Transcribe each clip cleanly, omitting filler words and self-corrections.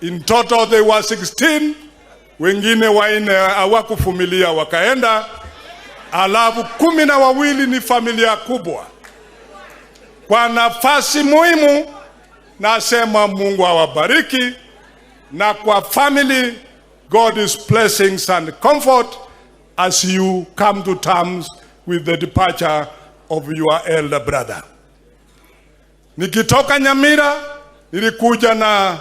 In total they were 16. Wengine 4 hawakuvumilia wakaenda, alafu 12 ni familia kubwa. Kwa nafasi muhimu, nasema Mungu awabariki, na kwa family, God's blessings and comfort as you come to terms with the departure of your elder brother. Nikitoka Nyamira nilikuja na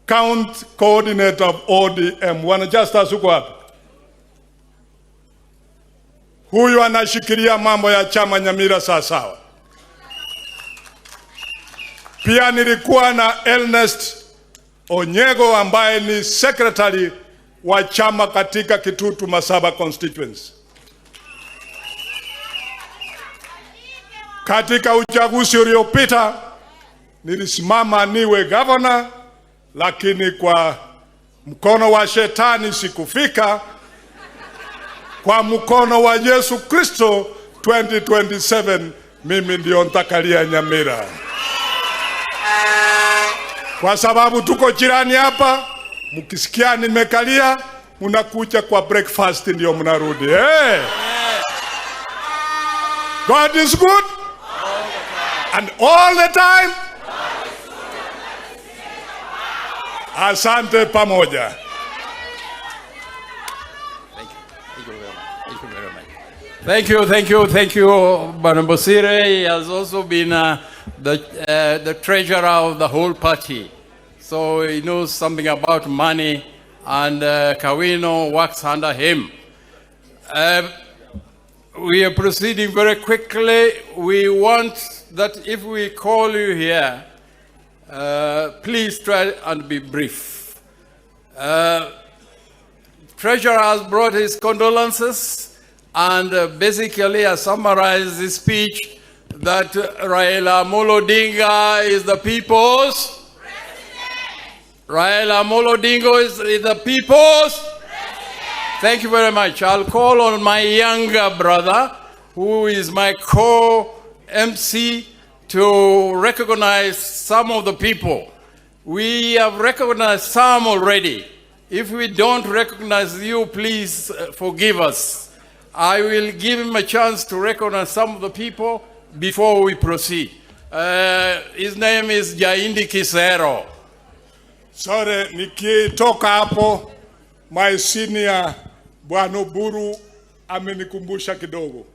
county coordinator of ODM. Bwana Justus, uko wapi? Huyu anashikilia mambo ya chama Nyamira sawasawa. Pia nilikuwa na Ernest Onyego ambaye ni secretary wa chama katika Kitutu Masaba constituency. Katika uchaguzi uliopita nilisimama niwe governor, lakini kwa mkono wa shetani sikufika. Kwa mkono wa Yesu Kristo 2027 mimi ndio ntakalia Nyamira, kwa sababu tuko jirani hapa. Mkisikia nimekalia, mnakuja kwa breakfast ndio mnarudi. Hey. God is good and all the time. Asante pamoja. Thank you. Thank you very much. Thank you very much. Thank you, thank you, thank you, Bwana Bosire. He has also been the treasurer of the whole party. So he knows something about money, and Kawino works under him. We are proceeding very quickly. We want that if we call you here, please try and be brief. Treasurer has brought his condolences and basically has summarized his speech that Raila Amolo Odinga is the people's president. Raila Amolo Odinga is the people's president. Thank you very much. I'll call on my younger brother, who is my co-MC, to recognize some of the people. We have recognized some already. If we don't recognize you, please forgive us. I will give him a chance to recognize some of the people before we proceed. His name is Jaindi Kisero. Sorry, nikitoka hapo, my senior Bwana Oburu amenikumbusha kidogo,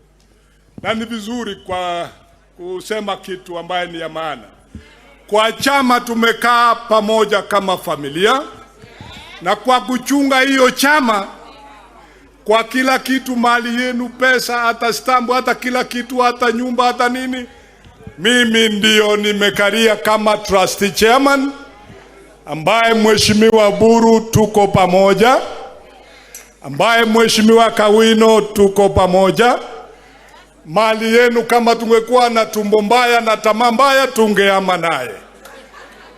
na ni vizuri kwa kusema kitu ambaye ni ya maana. Kwa chama tumekaa pamoja kama familia, na kwa kuchunga hiyo chama kwa kila kitu, mali yenu, pesa, hata stambu, hata kila kitu, hata nyumba, hata nini, mimi ndio nimekalia kama trustee chairman, ambaye Mheshimiwa Oburu tuko pamoja, ambaye Mheshimiwa Kawino tuko pamoja. Mali yenu kama tungekuwa na tumbo mbaya na tamaa mbaya tungeama naye,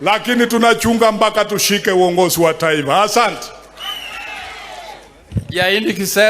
lakini tunachunga mpaka tushike uongozi wa taifa. Asante. Jaindi Kisero.